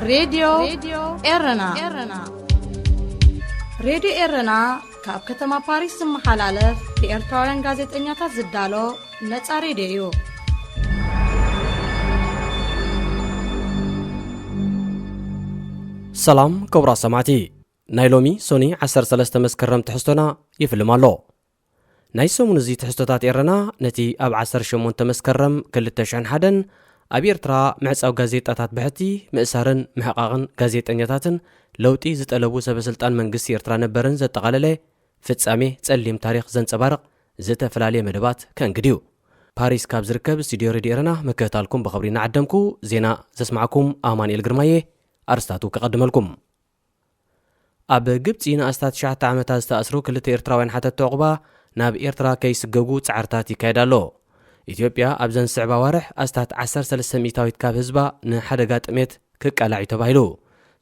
ሬድዮ ኤረና። ሬድዮ ኤረና ካብ ከተማ ፓሪስ ዝመሓላለፍ ብኤርትራውያን ጋዜጠኛታት ዝዳሎ ነጻ ሬድዮ እዩ። ሰላም ክቡራት ሰማዕቲ፣ ናይ ሎሚ ሶኒ ዓሰርተ ሰለስተ መስከረም ትሕዝቶና ይፍልም ኣሎ። ናይ ሰሙን እዚ ትሕዝቶታት ኤረና ነቲ ኣብ ዓሰርተ ሸሞንተ መስከረም ክልተ ሽሕን ሓደን ኣብ ኤርትራ ምዕጻው ጋዜጣታት ብሕቲ፣ ምእሳርን ምሕቓቕን ጋዜጠኛታትን ለውጢ ዝጠለቡ ሰበስልጣን መንግስቲ ኤርትራ ነበርን ዘጠቓለለ ፍጻሜ ጸሊም ታሪኽ ዘንጸባርቕ ዝተፈላለየ መደባት ከእንግድ እዩ። ፓሪስ ካብ ዝርከብ ስቱድዮ ሬድዮ ኤረና ምክትታልኩም ብኽብሪ እናዓደምኩ ዜና ዘስማዕኩም ኣማኑኤል ግርማየ። ኣርስታቱ ከቐድመልኩም። ኣብ ግብጺ ንኣስታት ትሽዓተ ዓመታት ዝተኣስሩ ክልተ ኤርትራውያን ሓተቲ ዑቕባ ናብ ኤርትራ ከይስገጉ ጻዕርታት ይካየድ ኣሎ። ኢትዮጵያ ኣብዘን ዝስዕባ ኣዋርሕ ኣስታት ዓሰርተ ሰለስተ ሚእታዊት ካብ ህዝባ ንሓደጋ ጥሜት ክቃላዕ እዩ ተባሂሉ።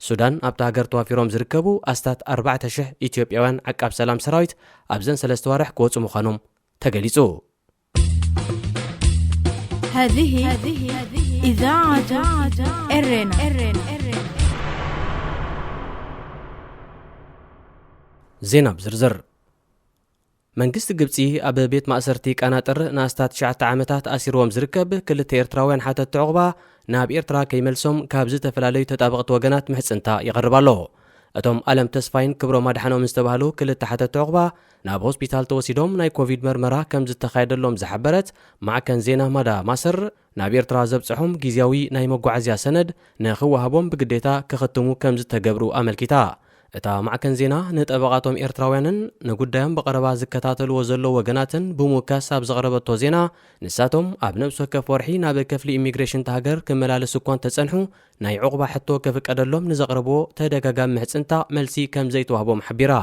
ሱዳን ኣብታ ሃገር ተዋፊሮም ዝርከቡ ኣስታት ኣርባዕተ ሽሕ ኢትዮጵያውያን ዓቃብ ሰላም ሰራዊት ኣብዘን ሰለስተ ኣዋርሕ ክወጹ ምዃኖም ተገሊጹ። هذه إذاعة إرنا. ዜና ብዝርዝር። መንግስቲ ግብጺ ኣብ ቤት ማእሰርቲ ቃናጥር ንኣስታት ትሽዓተ ዓመታት ኣሲርዎም ዝርከብ ክልተ ኤርትራውያን ሓተቲ ዑቕባ ናብ ኤርትራ ከይመልሶም ካብ ዝተፈላለዩ ተጣበቕቲ ወገናት ምሕጽንታ ይቐርብ ኣሎ። እቶም ኣለም ተስፋይን ክብሮም ኣድሓኖምን ዝተባህሉ ክልተ ሓተቲ ዑቕባ ናብ ሆስፒታል ተወሲዶም ናይ ኮቪድ መርመራ ከም ዝተኻየደሎም ዝሓበረት ማዕከን ዜና ማዳ ማስር፣ ናብ ኤርትራ ዘብጽሖም ግዝያዊ ናይ መጓዓዝያ ሰነድ ንኽወሃቦም ብግዴታ ክኽትሙ ከም ዝተገብሩ ኣመልኪታ። እታ ማዕከን ዜና ንጠበቓቶም ኤርትራውያንን ንጉዳዮም ብቐረባ ዝከታተልዎ ዘለዉ ወገናትን ብምውካስ ኣብ ዘቕረበቶ ዜና፣ ንሳቶም ኣብ ነብሲ ወከፍ ወርሒ ናብ ክፍሊ ኢሚግሬሽን እታ ሃገር ክመላለሱ እኳ እንተጸንሑ፣ ናይ ዑቕባ ሕቶ ክፍቀደሎም ንዘቕረብዎ ተደጋጋሚ ምሕጽንታ መልሲ ከም ዘይተዋህቦም ሓቢራ።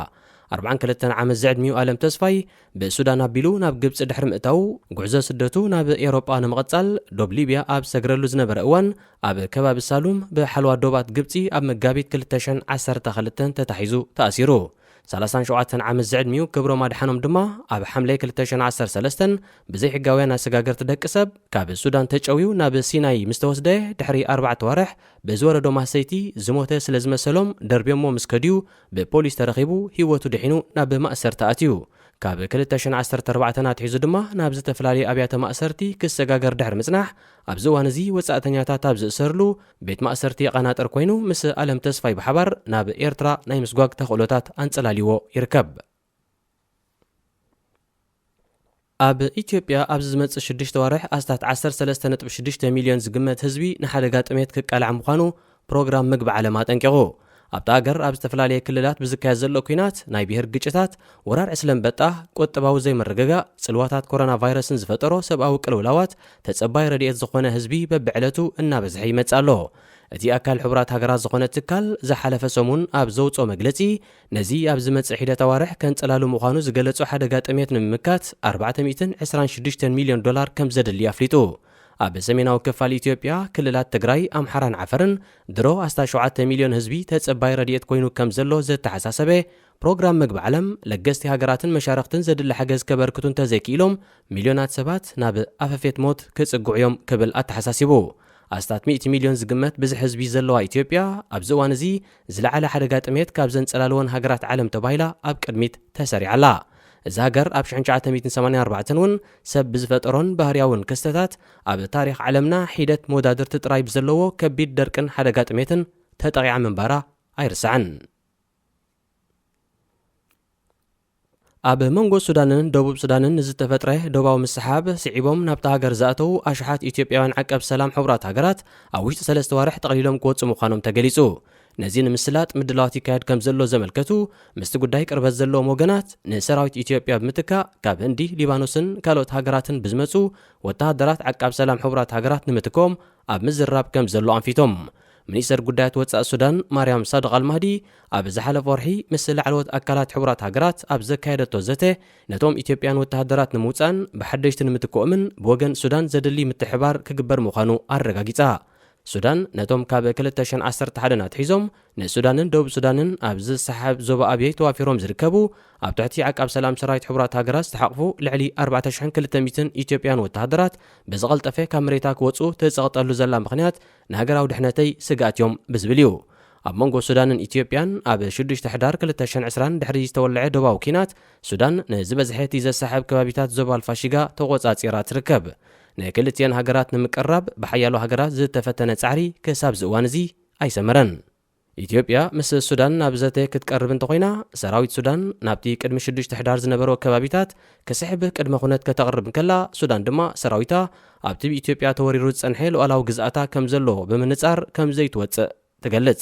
ኣርባዓን ክልተን ዓመት ዝዕድሚኡ ኣለም ተስፋይ ብሱዳን ኣቢሉ ናብ ግብጺ ድሕሪ ምእታዉ፣ ጉዕዞ ስደቱ ናብ ኤውሮጳ ንምቕጻል ዶብ ሊብያ ኣብ ዝሰግረሉ ዝነበረ እዋን፣ ኣብ ከባቢ ሳሉም ብሓለዋ ዶባት ግብጺ ኣብ መጋቢት ክልተ ሽሕን ዓሰርተ ክልተን ተታሒዙ ተኣሲሩ። ሰላሳን ሸውዓተን ዓመት ዝዕድሚኡ ክብሮም ኣድሓኖም ድማ ኣብ ሓምለ ክልተ ሽሕን ዓሰርተ ሰለስተን ብዘይሕጋውያን ኣሰጋገርቲ ደቂ ሰብ ካብ ሱዳን ተጨውዩ ናብ ሲናይ ምስ ተወስደ ድሕሪ ኣርባዕተ ኣዋርሕ ብዝወረዶ ማህሰይቲ ዝሞተ ስለ ዝመሰሎም ደርብዮሞ ምስ ከድዩ ብፖሊስ ተረኺቡ ህይወቱ ድሒኑ ናብ ማእሰርቲ ኣትዩ። ካብ ክልተ ሽሕን ዓሰርተ ኣርባዕተን ኣትሒዙ ድማ ናብ ዝተፈላለዩ ኣብያተ ማእሰርቲ ክሰጋገር ድሕሪ ምጽናሕ ኣብዚ እዋን እዚ ወጻእተኛታት ኣብ ዝእሰርሉ ቤት ማእሰርቲ ቃናጥር ኮይኑ ምስ ኣለም ተስፋይ ብሓባር ናብ ኤርትራ ናይ ምስጓግ ተኽእሎታት ኣንጸላልይዎ ይርከብ። ኣብ ኢትዮጵያ ኣብዚ ዝመጽእ ሽዱሽተ ዋርሕ ኣስታት ዓሰርተ ሰለስተ ነጥቢ ሽዱሽተ ሚልዮን ዝግመት ህዝቢ ንሓደጋ ጥሜት ክቃላዕ ምዃኑ ፕሮግራም ምግቢ ዓለም ኣጠንቂቑ። ኣብታ ሃገር ኣብ ዝተፈላለየ ክልላት ብዝካየድ ዘሎ ኲናት፣ ናይ ብሄር ግጭታት፣ ወራር ዕስለ ኣንበጣ፣ ቁጠባዊ ዘይምርግጋእ፣ ጽልዋታት ኮሮና ቫይረስን ዝፈጠሮ ሰብኣዊ ቅልውላዋት ተጸባይ ረድኤት ዝኾነ ህዝቢ በብዕለቱ እናበዝሐ ይመጽእ ኣሎ። እቲ ኣካል ሕቡራት ሃገራት ዝኾነ ትካል ዝሓለፈ ሰሙን ኣብ ዘውጽኦ መግለጺ፣ ነዚ ኣብ ዝመጽእ ሒደት ኣዋርሕ ከንጸላሉ ምዃኑ ዝገለጾ ሓደጋ ጥሜት ንምምካት ኣርባዕተ ሚእትን ዕስራን ሽዱሽተን ሚልዮን ዶላር ከም ዘድሊ ኣፍሊጡ። ኣብ ሰሜናዊ ክፋል ኢትዮጵያ ክልላት ትግራይ፣ ኣምሓራን ዓፈርን ድሮ ኣስታት ሸውዓተ ሚልዮን ህዝቢ ተጸባይ ረድኤት ኮይኑ ከም ዘሎ ዘተሓሳሰበ ፕሮግራም ምግቢ ዓለም፣ ለገስቲ ሃገራትን መሻርኽትን ዘድሊ ሓገዝ ከበርክቱ እንተዘይክኢሎም ሚልዮናት ሰባት ናብ ኣፈፌት ሞት ክጽግዑ እዮም ክብል ኣተሓሳሲቡ። ኣስታት ሚእቲ ሚልዮን ዝግመት ብዝሒ ህዝቢ ዘለዋ ኢትዮጵያ ኣብዚ እዋን እዚ ዝለዓለ ሓደጋ ጥሜት ካብ ዘንጸላልወን ሃገራት ዓለም ተባሂላ ኣብ ቅድሚት ተሰሪዓ ኣላ። እዛ ሃገር ኣብ ሽሕን ትሽዓተ ሚእትን ሰማንያን ኣርባዕተን እውን ሰብ ብዝፈጠሮን ባህርያውን ክስተታት ኣብ ታሪኽ ዓለምና ሒደት መወዳድርቲ ጥራይ ብዘለዎ ከቢድ ደርቅን ሓደጋ ጥሜትን ተጠቒዓ ምንባራ ኣይርሳዕን። ኣብ መንጎ ሱዳንን ደቡብ ሱዳንን ንዝተፈጥረ ዶባዊ ምስሓብ ስዒቦም ናብታ ሃገር ዝኣተዉ ኣሽሓት ኢትዮጵያውያን ዓቀብ ሰላም ሕቡራት ሃገራት ኣብ ውሽጢ ሰለስተ ዋርሕ ጠቕሊሎም ክወጹ ምዃኖም ተገሊጹ። ነዚ ንምስላጥ ምድላዋት ይካየድ ከም ዘሎ ዘመልከቱ ምስቲ ጉዳይ ቅርበት ዘለዎም ወገናት፣ ንሰራዊት ኢትዮጵያ ብምትካእ ካብ ህንዲ፣ ሊባኖስን ካልኦት ሃገራትን ብዝመጹ ወተሃደራት ዓቃብ ሰላም ሕቡራት ሃገራት ንምትኮም ኣብ ምዝርራብ ከም ዘሎ ኣንፊቶም። ሚኒስተር ጉዳያት ወጻኢ ሱዳን ማርያም ሳድቕ ኣልማህዲ ኣብ ዝሓለፈ ወርሒ ምስ ላዕለዎት ኣካላት ሕቡራት ሃገራት ኣብ ዘካየደቶ ዘተ፣ ነቶም ኢትዮጵያን ወተሃደራት ንምውጻእን ብሓደሽቲ ንምትክኦምን ብወገን ሱዳን ዘድሊ ምትሕባር ክግበር ምዃኑ ኣረጋጊጻ። ሱዳን ነቶም ካብ ክልተ ሽሕን ዓሰርተ ሓደን ኣትሒዞም ንሱዳንን ደቡብ ሱዳንን ኣብ ዝሰሓብ ዞባ ኣብየይ ተዋፊሮም ዝርከቡ ኣብ ትሕቲ ዓቃብ ሰላም ሰራዊት ሕቡራት ሃገራት ዝተሓቕፉ ልዕሊ ኣርባዕተ ሽሕን ክልተ ሚእትን ኢትዮጵያን ወተሃደራት ብዝቐልጠፈ ካብ መሬታ ክወፁ ትፀቕጠሉ ዘላ ምኽንያት ንሃገራዊ ድሕነተይ ስግኣት እዮም ብዝብል እዩ። ኣብ መንጎ ሱዳንን ኢትዮጵያን ኣብ ሽዱሽተ ሕዳር ክልተ ሽሕን ዕስራን ድሕሪ ዝተወልዐ ዶባዊ ኲናት፣ ሱዳን ንዝበዝሐ እቲ ዘሳሕብ ከባቢታት ዞባ ኣልፋሺጋ ተቖጻጺራ ትርከብ። ንክልቲኣን ሃገራት ንምቅርራብ ብሓያሎ ሃገራት ዝተፈተነ ጻዕሪ ክሳብ ዝእዋን እዚ ኣይሰመረን። ኢትዮጵያ ምስ ሱዳን ናብ ዘተ ክትቀርብ እንተኾይና፣ ሰራዊት ሱዳን ናብቲ ቅድሚ ሽዱሽተ ሕዳር ዝነበሮ ከባቢታት ክስሕብ ቅድመ ኩነት ከተቕርብ እንከላ፣ ሱዳን ድማ ሰራዊታ ኣብቲ ብኢትዮጵያ ተወሪሩ ዝጸንሐ ሉዓላዊ ግዝኣታ ከም ዘሎ ብምንጻር ከም ዘይትወጽእ ትገልጽ።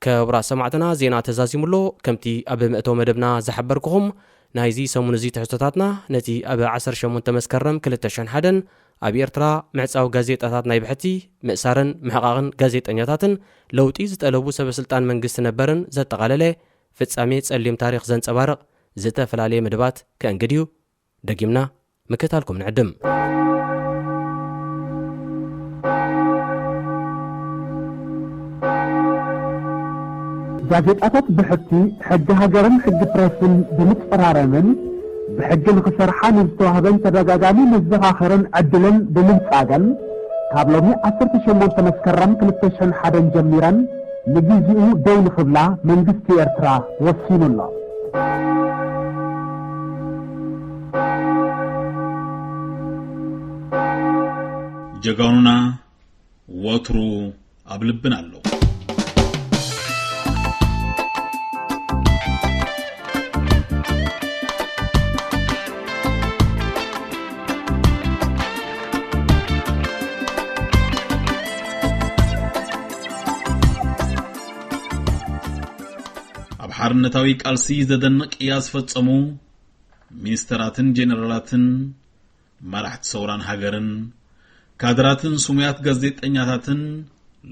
ክቡራት ሰማዕትና፣ ዜና ተዛዚሙ ኣሎ። ከምቲ ኣብ መእተዊ መደብና ዝሓበርኩኹም፣ ናይዚ ሰሙን እዚ ትሕዝቶታትና ነቲ ኣብ ዓሰርተ ሸሞንተ መስከረም ክልተ ሽሕን ሓደን ኣብ ኤርትራ ምዕጻው ጋዜጣታት ናይ ብሕቲ፣ ምእሳርን ምሕቓቕን ጋዜጠኛታትን ለውጢ ዝጠለቡ ሰበ ስልጣን መንግስቲ ነበርን ዘጠቓለለ ፍጻሜ ጸሊም ታሪኽ ዘንጸባርቕ ዝተፈላለየ መደባት ከእንግድ እዩ። ደጊምና ምክታልኩም ንዕድም። ጋዜጣታት ብሕቲ ሕጊ ሃገርን ሕጊ ፕረስን ብምጽራረምን ብሕጊ ንኽሰርሓ ንዝተዋህበን ተደጋጋሚ መዘኻኸርን ዕድልን ብምንጻገን ካብ ሎሚ ዓሰርተ ሸሞንተ መስከረም ክልተ ሽሕን ሓደን ጀሚረን ንግዜኡ ደው ንኽብላ መንግስቲ ኤርትራ ወሲኑ ኣሎ። ጀጋኑና ወትሩ ኣብ ልብና ኣለዉ። ኣብ ሓርነታዊ ቃልሲ ዘደንቕ ቅያ ዝፈጸሙ ሚኒስተራትን ጀነራላትን መራሕቲ ሰውራን ሃገርን፣ ካድራትን ስሙያት ጋዜጠኛታትን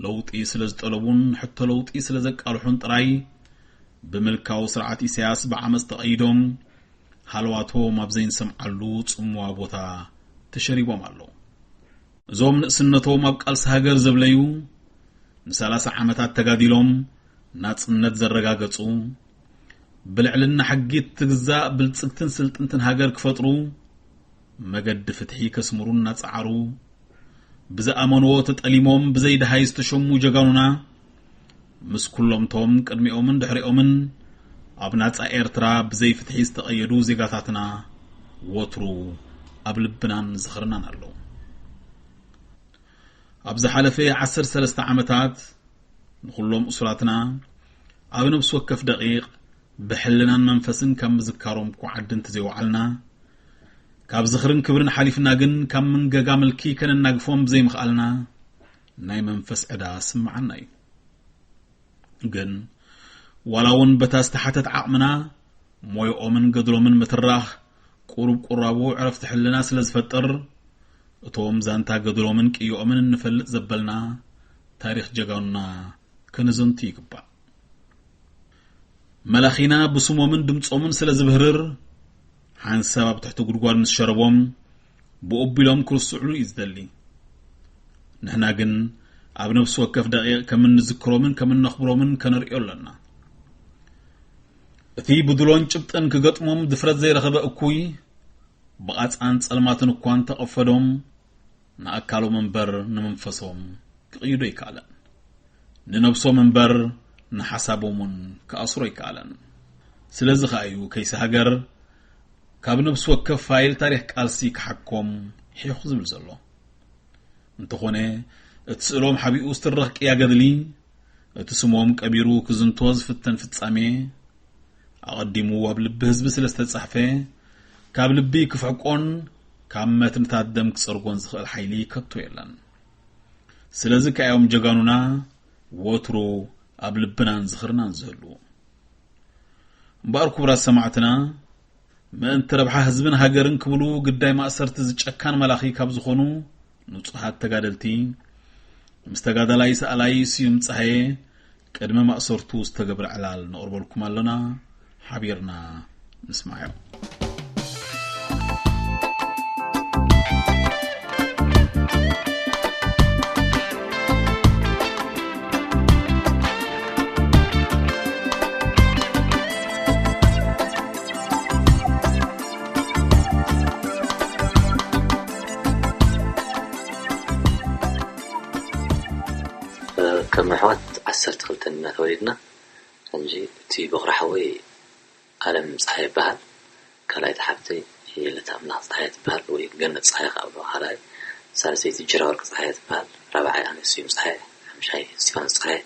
ለውጢ ስለ ዝጠለቡን ሕቶ ለውጢ ስለ ዘቃልሑን ጥራይ ብምልካዊ ስርዓት ኢሳያስ ብዓመጽ ተቐይዶም፣ ሃለዋቶም ኣብ ዘይንሰምዓሉ ጽምዋ ቦታ ተሸሪቦም ኣለዉ። እዞም ንእስነቶም ኣብ ቃልሲ ሃገር ዘብለዩ፣ ንሰላሳ ዓመታት ተጋዲሎም ናጽነት ዘረጋገጹ፣ ብልዕልና ሕጊ እትግዛእ ብልጽግትን ስልጥንትን ሃገር ክፈጥሩ፣ መገዲ ፍትሒ ከስምሩ እናጸዓሩ፣ ብዝኣመንዎ ተጠሊሞም ብዘይ ደሃይ ዝተሸሙ ጀጋኑና፣ ምስ ኩሎምቶም ቅድሚኦምን ድሕሪኦምን ኣብ ናጻ ኤርትራ ብዘይ ፍትሒ ዝተቐየዱ ዜጋታትና ወትሩ ኣብ ልብናን ዝኽርናን ኣለዉ። ኣብ ዝሓለፈ ዓሰርተ ሰለስተ ዓመታት ንኹሎም እሱራትና ኣብ ነፍሲ ወከፍ ደቂቕ ብሕልናን መንፈስን ካብ ምዝካሮም ክዓዲ እንተዘይወዓልና፣ ካብ ዝኽርን ክብርን ሓሊፍና ግን ካብ መንገጋ ምልኪ ከነናግፎም ብዘይምኽኣልና ናይ መንፈስ ዕዳ ስምዓና እዩ። ግን ዋላ እውን በታ ዝተሓተት ዓቕምና ሞያኦምን ገድሎምን ምትራኽ ቁሩብ ቁራቡ ዕረፍቲ ሕልና ስለ ዝፈጥር፣ እቶም ዛንታ ገድሎምን ቅዮኦምን እንፈልጥ ዘበልና ታሪኽ ጀጋኑና ከነዘንቱ ይግባእ። መላኺና ብስሞምን ድምጾምን ስለ ዝብህርር፣ ሓንሳብ ኣብ ትሕቲ ጉድጓድ ምስ ሸረቦም፣ ብኡቢሎም ክርስዕሉ እዩ ዝደሊ። ንሕና ግን ኣብ ነፍሲ ወከፍ ደቂቕ ከም እንዝክሮምን ከም እነኽብሮምን ከነርእዮ ኣለና። እቲ ብድሎን ጭብጥን ክገጥሞም ድፍረት ዘይረኸበ እኩይ፣ ብቓጻን ጸልማትን እኳ እንተቐፈዶም፣ ንኣካሎም እምበር ንመንፈሶም ክቕይዶ ኣይከኣለን። ንነብሶም እምበር ንሓሳቦም እውን ክኣስሮ ኣይከኣለን። ስለዚ ኸኣ እዩ ከይሲ ሃገር ካብ ነብሲ ወከፍ ፋይል ታሪኽ ቃልሲ ክሓኮም ሒኹ ዝብል ዘሎ። እንተኾነ፣ እቲ ስእሎም ሓቢኡ ዝትረኽ ቅያ ገድሊ፣ እቲ ስሞም ቀቢሩ ክዝንቶ ዝፍተን ፍጻሜ፣ ኣቐዲሙ ኣብ ልቢ ህዝቢ ስለ ዝተጻሕፈ፣ ካብ ልቢ ክፍሕቆን ካብ መትንታት ደም ክጸርጎን ዝኽእል ሓይሊ ከቶ የለን። ስለዚ ከኣ እዮም ጀጋኑና ወትሩ ኣብ ልብናን ዝኽርናን ዝህልዉ። እምበኣር ክቡራት ሰማዕትና፣ ምእንቲ ረብሓ ህዝብን ሃገርን ክብሉ ግዳይ ማእሰርቲ ዝጨካን መላኺ ካብ ዝኾኑ ንጹሃት ተጋደልቲ፣ ምስ ተጋዳላይ ሰኣላይ ስዩም ጸሃየ ቅድሚ ማእሰርቱ ዝተገብረ ዕላል ነቕርበልኩም ኣለና። ሓቢርና ንስማዓዮ። ከም ኣሕዋት ዓሰርተ ክልተ ኢና ተወሊድና። ሕጂ እቲ በኹሪ ሓወይ ኣለም ፀሓይ ይበሃል። ካልኣይቲ ሓፍተይ የለት ኣምላኽ ፀሓይ ትበሃል፣ ወይ ገነት ፀሓይ ካብ ካልኣይ። ሳልሰይቲ ጅራ ወርቂ ፀሓይ ትበሃል። ራብዓይ ኣነ ስዩም ፀሓይ፣ ሓምሻይ እስቲፋኖስ ፀሓይ፣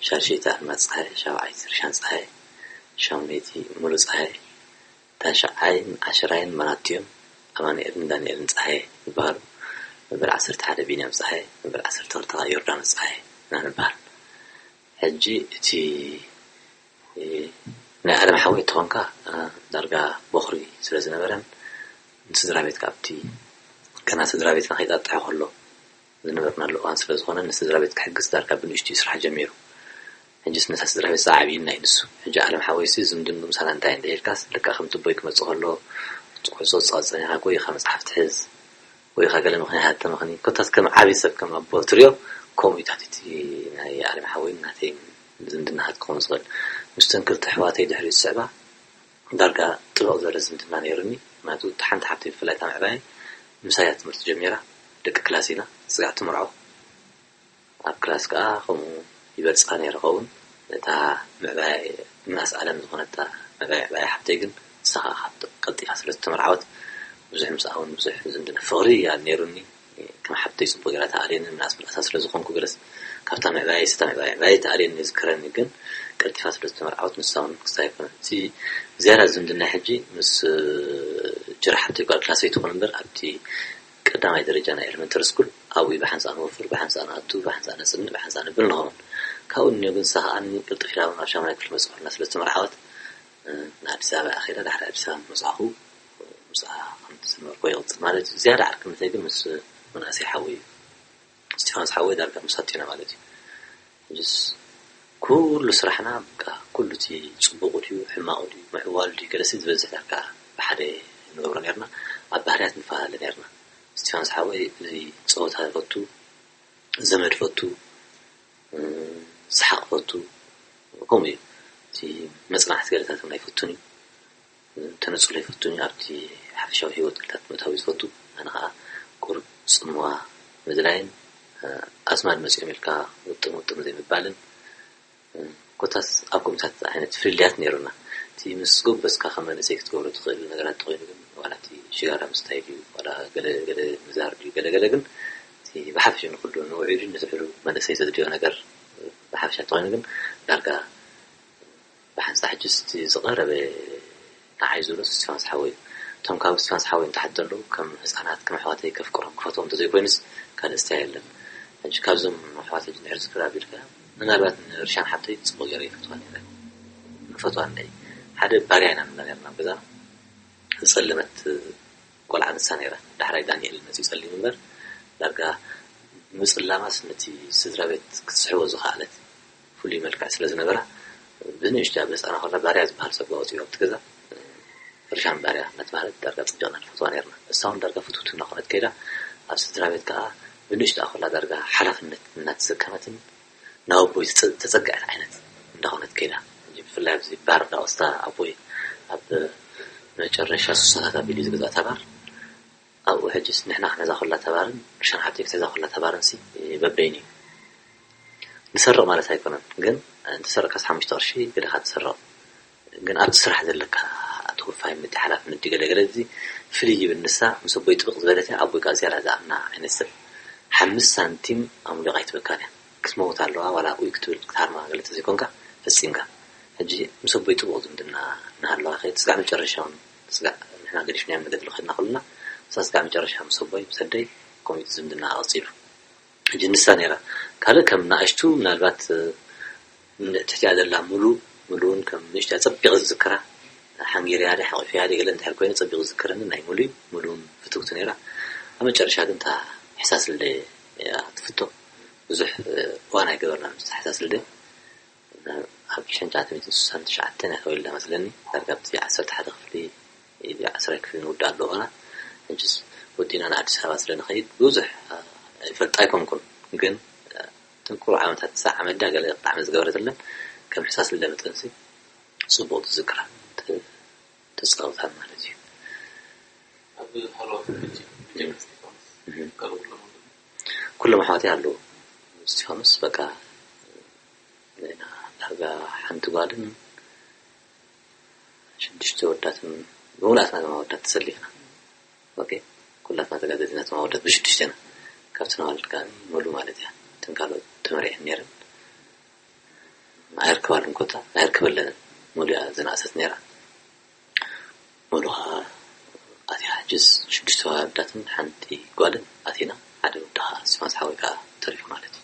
ሻድሸይቲ ኣልማዝ ፀሓይ፣ ሻብዓይቲ ርሻን ፀሓይ፣ ሻሙነይቲ ሙሉ ፀሓይ፣ ታሽዓይን ዓሽራይን ማናት እዮም። ኣማኑኤልን ዳንኤልን ፀሓይ ይበሃሉ። መበል ዓሰርተ ሓደ ቢንያም ፀሓይ፣ መበል ዓሰርተ ክልተ ዮርዳኖስ ፀሓይ ኢና ንበሃል። ሕጂ እቲ ናይ ኣለም ሓወይ ተኾንካ ዳርጋ ቦኽሪ ስለ ዝነበረን ንስድራ ቤትካ ኣብቲ ገና ስድራ ቤትና ከይጣጥሐ ከሎ ዝነበርናሉ እዋን ስለ ዝኾነ ንስድራ ቤት ክሕግዝ ዳርጋ ብንእሽትኡ ስራሕ ጀሚሩ። ሕጂስ ነታ ስድራ ቤት ዝዓብየና እዩ ንሱ። ሕጂ ኣለም ሓወይሲ ዝምድንኡ ምሳና እንታይ እንድዒ ኢልካስ ልክዕ ከምቲ ኣቦይ ክመጽእ ከሎ ኩዕሶ ትጻወት ጸኒሕካ ጎይኻ መጽሓፍ ትሕዝ፣ ጎይኻ ገለ ምኽንያት ተመኽኒ ኮታስ ከም ዓቢ ሰብ ከም ኣቦ ትሪኦ። ከምኡ እዩ ታቲቲ ናይ ኣለም ሓወይን ናተይን ዝምድና ሃት ክኸውን ዝኽእል። ምስተን ክልተ ኣሕዋተይ ድሕሪኡ ዝስዕባ ዳርጋ ጥብቕ ዝበለ ዝምድና ነይሩኒ። ምክንያቱ እታ ሓንቲ ሓብተይ ብፍላይ እታ ምዕባየይ ምሳይ እያ ትምህርቲ ጀሚራ። ደቂ ክላስ ኢና። ስጋዕ ትምርዖ ኣብ ክላስ ከኣ ከምኡ ይበልጽኻ ነይረ ኸውን። እታ ምዕባይ ምናስ ዓለም ዝኾነት እታ ምዕባይ ምዕባይ ሓብተይ ግን ንሳ ከኣ ካብ ቀልጢፋ ስለ ዝተመርዓወት ብዙሕ ምስኣ እውን ብዙሕ ዝምድና ፍቕሪ እያ ነይሩኒ። ከም ሓብተይ ጽቡቕ ገይራ ተኣልየኒ ምናስ ምናሳ ስለ ዝኾንኩ ገለስ ካብታ ምዕባይ ስታ ምዕባይ ምዕባይ ተኣልየኒ ይዝክረኒ ግን ቀልጢፋ ስለ ዝተመርዓወት ንሳ እውን ክስታይ ኣይኮነን። እቲ ዝያዳ ዝምድና ሕጂ ምስ ጅራ ሓብተይ ጓል ክላሰይ ትኹን እምበር ኣብቲ ቀዳማይ ደረጃ ናይ ኤለመንተሪ ስኩል ኣብኡ ብሓንሳእ ንወፍር፣ ብሓንሳእ ንኣቱ፣ ብሓንሳእ ነጽንዕ፣ ብሓንሳእ ንብል ንኸውን። ካብኡ ንዮ ግን ንሳ ከኣ ቅልጥፍ ኢላ እውን ኣብ ሻሙናይ ክፍሊ መጽእ ኮይና ስለ ዝተመርዓወት ንኣዲስ ኣበባ እያ ከይዳ። ዳሕሪ ኣዲስ ኣበባ ምስ መጻኹ ምስኣ ከም ዝሰመርኩ ይቕጽል ማለት እዩ። ዝያዳ ዓርክነተይ ግን ምስ መናእሰይ ሓወይ እዩ። እስጢፋኖስ ሓወይ ዳርጋ ምሳቱ ኢና ማለት እዩ። ሕጅስ ኩሉ ስራሕና በቃ ኩሉ እቲ ጽቡቕ ድዩ ሕማቕ ድዩ ምዕዋል ድዩ ገለሲ ዝበዝሕ ዳርጋ ብሓደ ንገብሮ ነርና። ኣብ ባህርያት ንፈላለ ነርና። እስጢፋኖስ ሓወይ እዚ ጸወታ ይፈቱ፣ ዘመድ ይፈቱ፣ ሰሓቕ ይፈቱ፣ ከምኡ እዩ። እቲ መጽናዕቲ ገለታት እውን ኣይፈቱን እዩ። ተነጽሎ ይፈቱን እዩ። ኣብቲ ሓፈሻዊ ህይወት ገለታት ምእታው እዩ ዝፈቱ። ኣነ ኸዓ ቁሩብ ጽምዋ ምድላይን ኣዝማድ መጺኦም ኢልካ ውጥም ውጥም ዘይምባልን ኮታስ ኣብ ከምኡታት ዓይነት ፍልልያት ነይሩና። እቲ ምስ ጎበዝካ ከም መንእሰይ ክትገብሮ ትኽእል ነገራት ተኾይኑ ግን ዋላ እቲ ሽጋራ ምስታይ ድዩ ዋላ ገለ ገለ ምዛር ድዩ ገለ ገለ ግን እቲ ብሓፈሽኡ ንኹሉ ንውዒዱ ንዝሕሉ መንእሰይ ዘድልዮ ነገር ብሓፈሻ ተኾይኑ ግን ዳርጋ ብሓንሳእ ሕጅስ እቲ ዝቐረበ ንዓይ ዝብሎ እስቲፋኖስ ሓወይ እዩ። እቶም ካብ እስቲፋኖስ ሓወይ ንታሕቲ ዘለዉ ከም ህፃናት ከም ኣሕዋተይ ከፍቅሮም ክፈትዎም እንተዘይኮይኑስ ካልእ እስታይ የለን። ሕጂ ካብዞም ኣሕዋተይ ድንድሕር ዝክር ኣቢልካ ምናልባት ንርሻን ሓብተይ ፅቡቕ ገይረ ይፈትዋ ነይረ። ንፈትዋ እንደ ሓደ ባርያ ኢና ንብላ ነርና ኣብ ገዛና ዝፀለመት ቆልዓ ንሳ ነይራ። ዳሕራይ ዳንኤል መፅኡ ፀሊም እምበር ዳርጋ ምፅላማስ ነቲ ስድራ ቤት ክትስሕቦ ዝኸኣለት ፍሉይ መልክዕ ስለ ዝነበራ ብንእሽቶ ኣብ ህፃና ከላ ባርያ ዝበሃል ሰብ ኣውፅኡ ኣብቲ ገዛ ርሻን ባርያ እናተባህለት ዳርጋ ፅቢቕና ንፈትዋ ነርና። እሳ እውን ዳርጋ ፍትውቲ እናኾነት ከይዳ ኣብ ስድራ ቤት ከዓ ብንእሽቶ ኣኮላ ዳርጋ ሓላፍነት እናተሰከመትን ናብ ኣቦይ ተጸግዐት ዓይነት እንዳኾነት ከይዳ። ብፍላይ ኣብዚ ባር እንዳወስዳ ኣቦይ ኣብ መጨረሻ ሱሳታት ኣቢሉ ዝገዝኣ ተባር ኣብኡ ሕጅስ ንሕና ክንሕዛ ኮላ ተባርን ርሻን ሓብተይ ክትሕዛ ኮላ ተባርን ሲ በበይኑ እዩ። ንሰርቕ ማለት ኣይኮነን ግን እንተሰርቕካስ ሓሙሽተ ቅርሺ ገደኻ ትሰርቕ ግን ኣብቲ ስራሕ ዘለካ ተወፋይነት ሓላፍነት ድዩ ገለገለ እዚ ፍልይ ይብል። ንሳ ምስ ኣቦይ ጥብቕ ዝበለት እያ። ኣቦይ ከዓ ዝያዳ ዝኣምና ዓይነት ሰብ ሓምስት ሳንቲም ኣምሊቓ ኣይትበካን እያ። ክትመውት ኣለዋ ዋላ ኣብኡ ክትብል ክትሃርማ ገለ ተዘይኮንካ ፈጺምካ። ሕጂ ምስ ኣቦይ ጥቡቕ ዝምድና እናሃለዋ ከይድ ስጋዕ መጨረሻ እውን ስጋዕ ንሕና ገዲፍናዮም ንገድል ከድና ከለና ንሳ ስጋዕ መጨረሻ ምስ ኣቦይ ምስ ኣደይ ኮሚት ዝምድና ቀፂሉ። ሕጂ ንሳ ነይራ ካልእ ከም ንኣሽቱ ምናልባት ትሕቲኣ ዘላ ሙሉ ሙሉ እውን ከም ንእሽቶ ፀቢቕ ዝዝክራ ሓንጊርያ ደ ሓቂፍያ ደ ገለ እንድሕር ኮይኑ ፀቢቕ ዝዝክረኒ ናይ ሙሉ እዩ። ሙሉ እውን ፍትውቲ ነይራ። ኣብ መጨረሻ ግን እታ ሕሳስ ልደ እያ ትፍቶ። ብዙሕ እዋን ኣይገበርና ምስ ሕሳስ ልደ ኣብ ሸንጫ ትምኒትን ስሳን ትሽዓተን እያ ተወሊዳ መስለኒ። ዳርጋ ኣብቲ ዓሰርተ ሓደ ክፍሊ ዓስራይ ክፍሊ ንውዳእ ኣለዎ ኾና ሕጅስ ወዲና ንኣዲስ ኣበባ ስለ ንኸይድ ብዙሕ ይፈልጣ ኣይኮንኩን ግን ጥንቁር ዓመታት ትሳዕ ዓመት ድያ ገለ ጣዕሚ ዝገበረትለን ከም ሕሳስ ልደ መጠንሲ ጽቡቕ ትዝክራ ተጻውታ ማለት እዩ። ኣብ ሃለዋት ሕጂ ብጀካ ስቴፋኖስ ካልእ ኩሎም ኣለዉ። ኩሎም ኣሕዋተይ ኣለዉ። ስቴፋኖስ በቃ እዛ ሓንቲ ጓልን ሽዱሽተ ወዳትን ብምሉኣትና ድማ ወዳት ተሰሊፍና። ኦኬ፣ ኩላትና ተጋደልቲ ናትና ወዳት ብሽዱሽተና ካብቲ ነዋልድ ከኣ ሙሉ ማለት እያ። እተን ካልኦት ተመሪዐን ነይረን። ኣየርክባሉን ኮታ ኣየርክበለንን። ሙሉ እያ ዝነኣሰት ነይራ። ሙሉ ከኣ ኣትያ። ሕጅስ ሽዱሽተ ወዳትን ሓንቲ ጓልን ኣቲና፣ ሓደ ወዲ ከኣ ስፋንስ ሓወይ ከኣ ተሪፉ ማለት እዩ።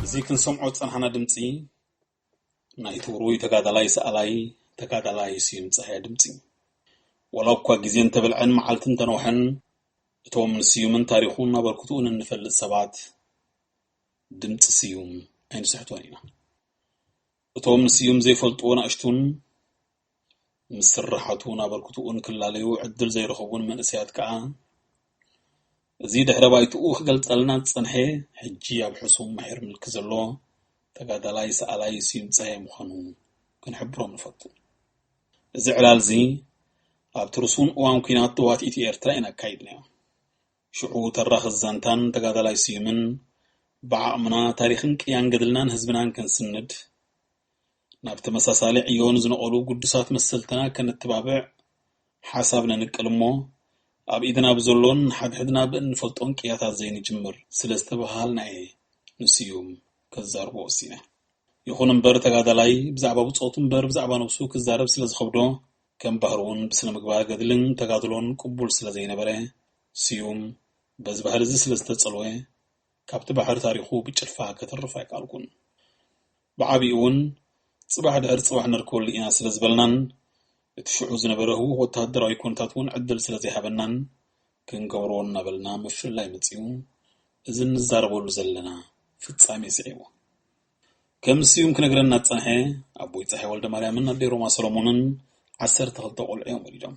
እዚ ክንሰምዖ ዝጸናሕና ድምጺ ናይቲ ውሩይ ተጋዳላይ ሰኣላይ ተጋዳላይ ስዩም ጸሃየ ድምጺ። ዋላ እኳ ግዜ እንተበልዐን መዓልቲ እንተነውሐን፣ እቶም ንስዩምን ታሪኹን ኣበርክትኡን እንፈልጥ ሰባት ድምጺ ስዩም ኣይንስሕቶን ኢና። እቶም ንስዩም ዘይፈልጥዎ ንኣሽቱን ምስ ስራሓቱን ኣበርክትኡን ክላለዩ ዕድል ዘይረኸቡን መንእሰያት ከኣ፣ እዚ ድሕረ ባይትኡ ክገልጸልና ዝጸንሐ፣ ሕጂ ኣብ ሕሱም ምሒር ምልኪ ዘሎ ተጋዳላይ ሰኣላይ ስዩም ጸሃየ ምዃኑ ክንሕብሮም ንፈቱ። እዚ ዕላል እዚ ኣብቲ ርሱን እዋን ኲናት ተዋቲኢት ኤርትራ ኢና ኣካይድናዮ። ሽዑ ተራኺ ዛንታን ተጋዳላይ ስዩምን ብዓቕምና ታሪኽን ቅያን ገድልናን ህዝብናን ክንስንድ፣ ናብ ተመሳሳሊ ዕዮ ንዝነቐሉ ግዱሳት መሰልትና ከነተባብዕ ሓሳብ ነንቅል እሞ፣ ኣብ ኢድና ብዘሎን ሓድሕድና ብእንፈልጦን ቅያታት ዘይንጅምር ስለ ዝተበሃልና እየ ንስዩም ከዛርቦ ወሲነ። ይኹን እምበር ተጋዳላይ ብዛዕባ ብጾቱ እምበር ብዛዕባ ነብሱ ክዛረብ ስለ ዝኸብዶ፣ ከም ባህሪ እውን ብስነ ምግባር ገድልን ተጋድሎን ቅቡል ስለ ዘይነበረ፣ ስዩም በዚ ባህሪ እዚ ስለ ዝተጸልወ፣ ካብቲ ባሕሪ ታሪኹ ብጭልፋ ከተርፍ ኣይከኣልኩን። ብዓቢኡ እውን ጽባሕ ድሕሪ ጽባሕ ነርክበሉ ኢና ስለ ዝበልናን፣ እቲ ሽዑ ዝነበረ ህዉኽ ወተሃደራዊ ኩነታት እውን ዕድል ስለ ዘይሃበናን፣ ክንገብሮ እናበልና ምፍልላይ መጺኡ፣ እዚ እንዛረበሉ ዘለና ፍጻሜ ስዒቡ። ከም ስዩም ክነግረና ዝጸንሐ፣ ኣቦይ ጸሓይ ወልደማርያምን ኣደይ ሮማ ሰሎሞንን ዓሰርተ ክልተ ቆልዑ እዮም ወሊዶም።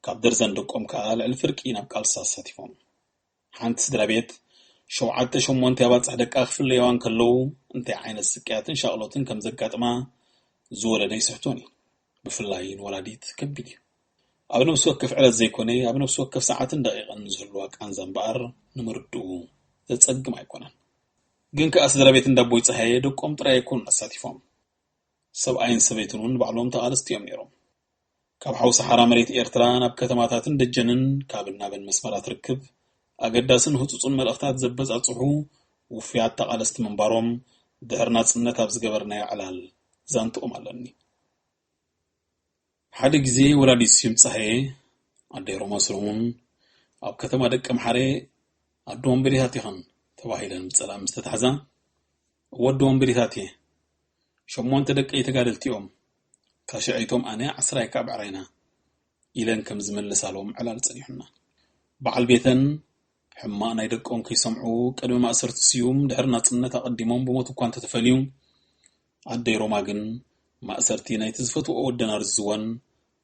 ካብ ደርዘን ደቆም ከኣ ልዕሊ ፍርቂ ናብ ቃልሲ ኣሳቲፎም። ሓንቲ ስድራ ቤት ሸውዓተ ሸሞንተ ኣባጽሕ ደቃ ክፍለየዋ እንከለዉ፣ እንታይ ዓይነት ስቅያትን ሻቕሎትን ከም ዘጋጥማ ዝወለደ ይስሕቶን እዩ። ብፍላይ ንወላዲት ከቢድ እዩ። ኣብ ነፍሲ ወከፍ ዕለት ዘይኮነ፣ ኣብ ነፍሲ ወከፍ ሰዓትን ደቂቕን ንዝህልዋ ቃንዛ እምበኣር ንምርድኡ ዘጸግም ኣይኮነን። ግን ከኣ ስድራ ቤት እንዳ ኣቦይ ጸሃየ ደቆም ጥራይ ኣይኮኑን ኣሳቲፎም። ሰብኣይን ሰበይትን እውን ባዕሎም ተቓለስቲ እዮም ነይሮም። ካብ ሓው ሰሓራ መሬት ኤርትራ ናብ ከተማታትን ደጀንን ካብን ናብን መስመራት ርክብ ኣገዳስን ህጹጽን መልእኽታት ዘበጻጽሑ ውፉያት ተቓለስቲ ምንባሮም ድሕሪ ናጽነት ኣብ ዝገበርናዮ ዕላል ዛንትኦም ኣለኒ። ሓደ ግዜ ወላዲት ስዩም ጸሃየ፣ ኣደይ ሮማ ሰሎሞን፣ ኣብ ከተማ ደቀምሓረ ኣደ ወንበዴታት ኢኸን ተባሂለን ብጸላም ምስ ተታሕዛ፣ እወ ኣደ ወንበዴታት እየ፣ ሸሞንተ ደቀይ ተጋደልቲ እዮም፣ ካሽዐይቶም ኣነ ዓስራይ ከኣ ብዕራይና ኢለን ከም ዝመለሳሎም ዕላል ጸኒሑና። በዓል ቤተን ሕማቕ ናይ ደቆም ከይሰምዑ ቅድሚ ማእሰርቲ ስዩም ድሕሪ ናጽነት ኣቐዲሞም ብሞት እኳ እንተተፈልዩ፣ ኣደይ ሮማ ግን ማእሰርቲ ናይቲ ዝፈትውኦ ወደን ኣርዝዝወን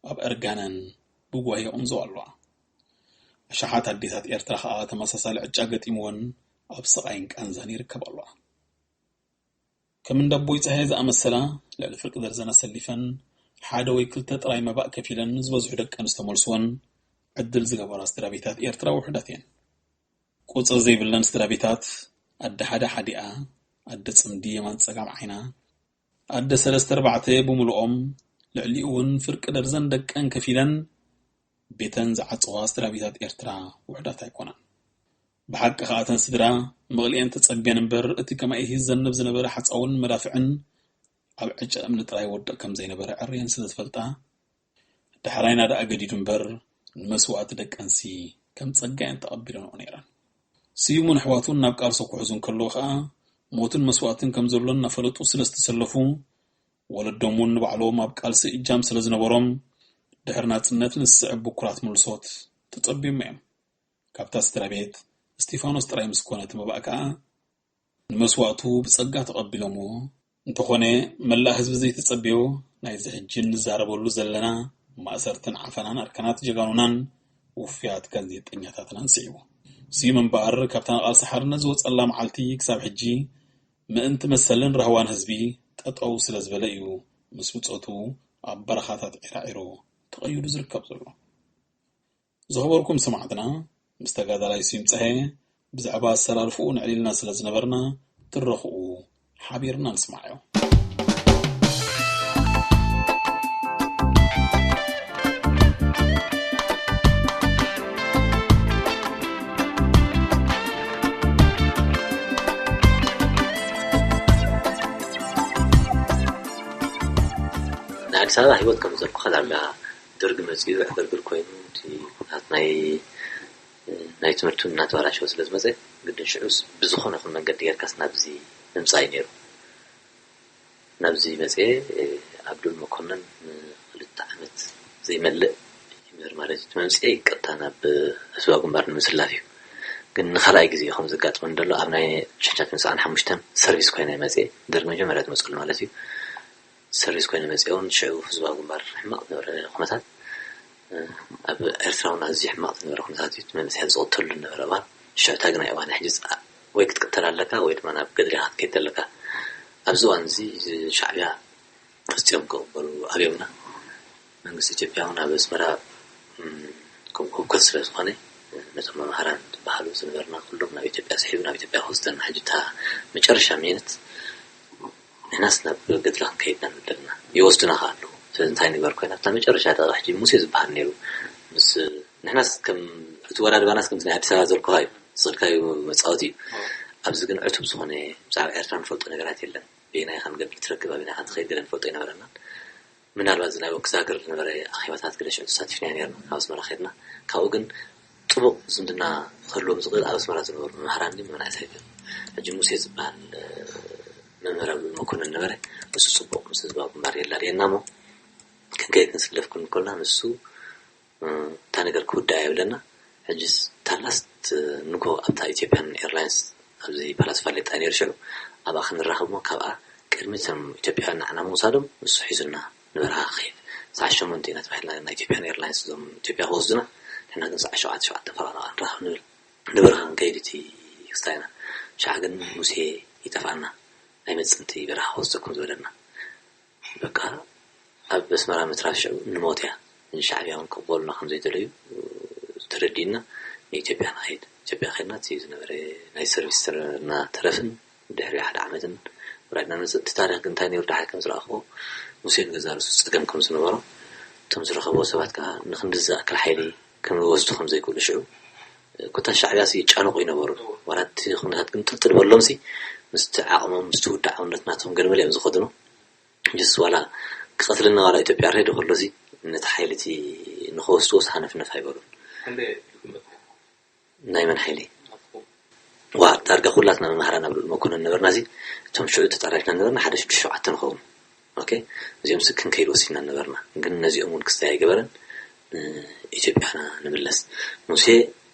ኣብ እርጋነን ብጓሂ የቕንዝዋ ኣለዋ። ኣሽሓት ኣዴታት ኤርትራ ከኣ ተመሳሳሊ ዕጫ ገጢምወን ኣብ ስቓይን ቃንዛን ይርከባ ኣለዋ። ከም እንዳ ኣቦይ ጸሃየ ዝኣመሰላ ልዕሊ ፍርቂ ደርዘን ኣሰሊፈን ሓደ ወይ ክልተ ጥራይ መባእ ከፊለን ንዝበዝሑ ደቀን ዝተመልስወን ዕድል ዝገበራ ስድራ ቤታት ኤርትራ ውሑዳት እየን። ቁጽሪ ዘይብለን ስድራ ቤታት ኣደ ሓደ ሓዲኣ፣ ኣደ ጽምዲ የማን ጸጋም ዓይና፣ ኣደ ሰለስተ ኣርባዕተ ብምሉኦም ልዕሊኡ እውን ፍርቂ ደርዘን ደቀን ከፊለን ቤተን ዝዓጸዋ ስድራ ቤታት ኤርትራ ውሑዳት ኣይኮናን። ብሓቂ ከኣ እተን ስድራ መቕልኤን ተጸብየን እምበር እቲ ከማኢሂ ዘንብ ዝነበረ ሓጻውን መዳፍዕን ኣብ ዕጨ እምኒ ጥራይ ወድቕ ከም ዘይነበረ ዕርየን ስለ ዝፈልጣ፣ ዳሕራይና ደኣ ገዲዱ እምበር ንመስዋእቲ ደቀንሲ ከም ጸጋ እየን ተቐቢለንኦ ነይረን። ስዩምን ኣሕዋቱን ናብ ቃልሶ ክሕዙ እንከለዉ ኸኣ ሞትን መስዋእትን ከም ዘሎ እናፈለጡ ስለ ዝተሰለፉ፣ ወለዶም እውን ንባዕሎም ኣብ ቃልሲ እጃም ስለ ዝነበሮም፣ ድሕሪ ናጽነት ንዝስዕብ ብኩራት ምልሶት ተጸብዮም እዮም። ካብታ ስድራ ቤት እስቲፋኖስ ጥራይ ምስ ኮነ እቲ መባእ ከኣ ንመስዋእቱ ብጸጋ ተቐቢሎምዎ። እንተኾነ፣ መላእ ህዝቢ ዘይተጸበዮ ናይዚ ሕጂ እንዛረበሉ ዘለና ማእሰርትን ዓፈናን ኣርካናት ጀጋኑናን ውፉያት ጋዜጠኛታትናን ስዒቡ። እዚ ምንባር ካብታ ንቓልሲ ሓርነት ዝወጸላ መዓልቲ ክሳብ ሕጂ ምእንቲ መሰልን ራህዋን ህዝቢ ጠጠው ስለ ዝበለ እዩ ምስ ብጾቱ ኣብ በረኻታት ዒራዒሮ ተቐይዱ ዝርከብ ዘሎ። ዝኸበርኩም ሰማዕትና፣ ምስ ተጋዳላይ ስዩም ጸሃየ ብዛዕባ ኣሰላልፍኡ ንዕሊልና ስለ ዝነበርና፣ ትረኽኡ ሓቢርና ንስማዓዮ። ንኣዲስ ኣበባ ህይወት ከም ዘልኩኻ ዳርጋ ደርጊ መጺኡ ዕግርግር ኮይኑ እቲ ኩነታት ናይ ናይ ትምህርቲ እውን እናተበላሸወ ስለ ዝመፀ ግድን ሽዑስ ብዝኾነ ይኹን መንገዲ ጌርካስ ናብዚ ምምፃእ እዩ ነይሩ። ናብዚ መፅኤ ኣብዱል መኮነን ንክልተ ዓመት ዘይመልእ ይምህር ማለት እዩ። እቲ መምፅኤ ቀጥታ ናብ ህዝባዊ ግንባር ንምስላፍ እዩ። ግን ንካልኣይ ግዜ ከም ዘጋጥመን ዘሎ ኣብ ናይ ሽሕን ትሽዓን ሓሙሽተን ሰርቪስ ኮይነ መፅኤ ደርግ መጀመርያ ዝመፀሉ ማለት እዩ። ሰርቪስ ኮይነ መፅኤ እውን ሽዑ ህዝባዊ ግንባር ሕማቕ ዝነበረ ኩነታት ኣብ ኤርትራ እውን ኣዝዩ ሕማቕ ዝነበረ ኩነታት እዩ። እቲ መንእሰያት ዝቕተሉ ዝነበረ እዋን ሽዑ እታ ግናይ እዋን ሕጂ ወይ ክትቅተል ኣለካ ወይ ድማ ናብ ገድሊ ኢኻ ክትከይድ ዘለካ። ኣብዚ እዋን እዚ ሻዕብያ ፈጺኦም ክቕበሉ ኣብዮምና። መንግስቲ ኢትዮጵያ እውን ኣብ ኣስመራ ከም ህውከት ስለ ዝኾነ ነቶም መምሃራን ዝበሃሉ ዝነበርና ኩሎም ናብ ኢትዮጵያ ስሒቡ ናብ ኢትዮጵያ ክወስደና ሕጂ እታ መጨረሻ ሚኒት ንሕናስ ናብ ገድሊ ክንከይድ ኢና ንብል ኣለና። ይወስዱና ከኣ ኣለዉ። ስለዚ እንታይ ንግበር ኮይና ኣብታ መጨረሻ ደቂቕ ሕጂ ሙሴ ዝበሃል ነይሩ ምስ ንሕናስ ከም እቲ ወራድባናስ ከምቲ ናይ ኣዲስ ኣበባ ዘልኩኻ እዩ ዝኽእልካዩ መጻወቲ እዩ። ኣብዚ ግን ዕቱብ ዝኾነ ብዛዕባ ኤርትራ ንፈልጦ ነገራት የለን። በየናይ ኢኻ ንገድሊ ትረክብ ኣበየናይ ኢኻ ትኸይድ ገለ ንፈልጦ ኣይነበረናን። ምናልባት እዚ ናይ ወኪ ዛግር ዝነበረ ኣኼባታት ገለ ሽዑ ተሳቲፍና ነርና ካብ ኣስመራ ከድና። ካብኡ ግን ጥቡቕ ዝምድና ክህልዎም ዝኽእል ኣብ ኣስመራ ዝነበሩ መምህራን ድዩ መናእሰይ ግን ሕጂ ሙሴ ዝበሃል መምህር ኣብ መኮነን ነበረ። ንሱ ጽቡቕ ምስ ህዝባዊ ግንባር የላልየና እሞ ክንከይድ ክንስለፍ ክንከልና ንሱ እታ ነገር ክውዳእ የብለና። ሕጅስ ታላስት ንጎ ኣብታ ኢትዮጵያን ኤርላይንስ ኣብዚ ፓላስ ፋሌጣ ነይሩ ሽዑ ኣብኣ ክንራኸብ እሞ ካብኣ ቅድሚ እቶም ኢትዮጵያውያን ንዓና ምውሳዶም ንሱ ሒዙና ንበረኻ ክኸይድ ሰዓት ሸሞንተ ኢና ተባሂልና ናይ ኢትዮጵያን ኤርላይንስ እዞም ኢትዮጵያ ክወስዱና ንሕና ግን ሰዓት ሸውዓተ ሸውዓተ ፈረቓ ንራኸብ ንብል ንበረኻ ክንከይድ እቲ ክስታይና ሸዓ ግን ሙሴ ይጠፍኣና ኣይመጽእን እቲ በረኻ ክወስደኩም ዝበለና በቃ ኣብ ኣስመራ ምትራፍ ሽዑ ንሞት እያ። ንሻዕብያ እውን ክቕበሉና ከም ዘይደለዩ ተረዲእና ንኢትዮጵያ ንኸይድ። ኢትዮጵያ ከድና እቲ ዝነበረ ናይ ሰርቪስ እናተረፍን ድሕሪ ሓደ ዓመትን ወራድና ንመጽእ። እቲ ታሪኽ ግን እንታይ ነይሩ ደሓር ከም ዝረኣኽዎ ሙሴ ንገዛ ርእሱ ጸገም ከም ዝነበሮ እቶም ዝረኸብዎ ሰባት ከኣ ንክንድዚ ዝኣክል ሓይሊ ክወስዱ ከም ዘይክእሉ ሽዑ ኮታ ሻዕብያ ሲ ይጫነቑ ይነበሩ። ዋላ እቲ ኩነታት ግን ጥልጥል በሎምሲ ምስቲ ዓቕሞም ምስቲ ውዳዓውነት ናቶም ገለመለ እዮም ዝኸድኑ። ጅስ ዋላ ክቐትልና ዋላ ኢትዮጵያ ሬድ ከሎሲ ነቲ ሓይሊ እቲ ንኸወስድዎስ ሃነፍነፍ ኣይበሉን። ናይ መን ሓይሊ? ዋ ዳርጋ ኩላትና መምሃራን ኣብ ልኡል መኮነን ነበርና። እዚ እቶም ሽዑ ተጣራሪፍና ነበርና ሓደ ሽዱሽተ ሸውዓተ ንኸውን። ኦኬ እዚኦም ሲ ክንከይድ ወሲና ነበርና። ግን ነዚኦም እውን ክስታይ ኣይገበረን። ኢትዮጵያና ንምለስ ሙሴ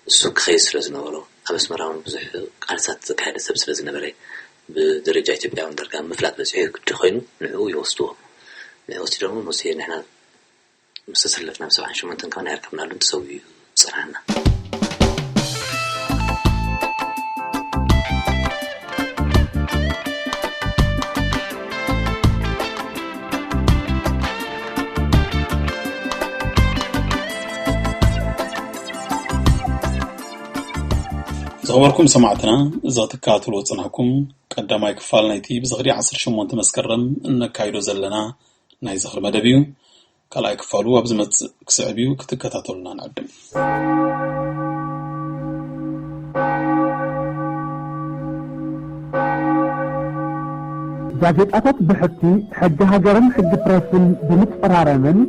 እሱ ክኸይድ ስለ ዝነበሮ ኣብ ኣስመራ እውን ብዙሕ ቃልሳት ዘካየደ ሰብ ስለ ዝነበረ ብደረጃ ኢትዮጵያውን ዳርጋ ምፍላጥ በፂሑ ግዲ ኮይኑ ንዕኡ ይወስድዎ። ንዕኡ ወሲዶሞ ሙሴ ንሕና ምስ ተሰለፍና ብ ሰብዓን ሸሞንተን ከማን ኣይርከብናሉን ተሰዊኡ እዩ ዝጸንሓና። ዝኸበርኩም ሰማዕትና፣ እዚ ክትከታተልዎ ዝጸናሕኩም ቀዳማይ ክፋል ናይቲ ብዝኽሪ ዓሰርተ ሸሞንተ መስከረም እነካይዶ ዘለና ናይ ዝኽሪ መደብ እዩ። ካልኣይ ክፋሉ ኣብ ዝመጽእ ክስዕብ እዩ፣ ክትከታተሉና ንዕድም። ጋዜጣታት ብሕቲ ሕጊ ሃገርን ሕጊ ፕረስን ብምጽራረምን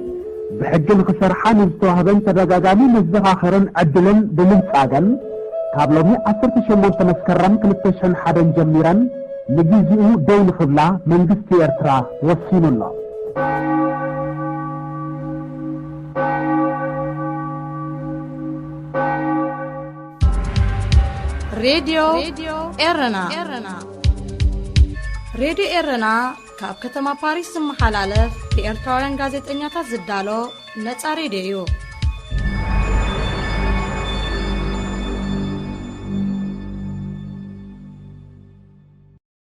ብሕጊ ንኽሰርሓ ንዝተዋህበን ተደጋጋሚ መዘኻኸርን ዕድልን ብምንጻገን ካብ ሎሚ ዓሰርተ ሸሞንተ መስከረም ክልተ ሽሕን ሓደን ጀሚረን ንግዜኡ ደው ንኽብላ መንግስቲ ኤርትራ ወሲኑ ኣሎ። ሬድዮ ኤረና። ሬድዮ ኤረና ካብ ከተማ ፓሪስ ዝመሓላለፍ ብኤርትራውያን ጋዜጠኛታት ዝዳሎ ነጻ ሬድዮ እዩ።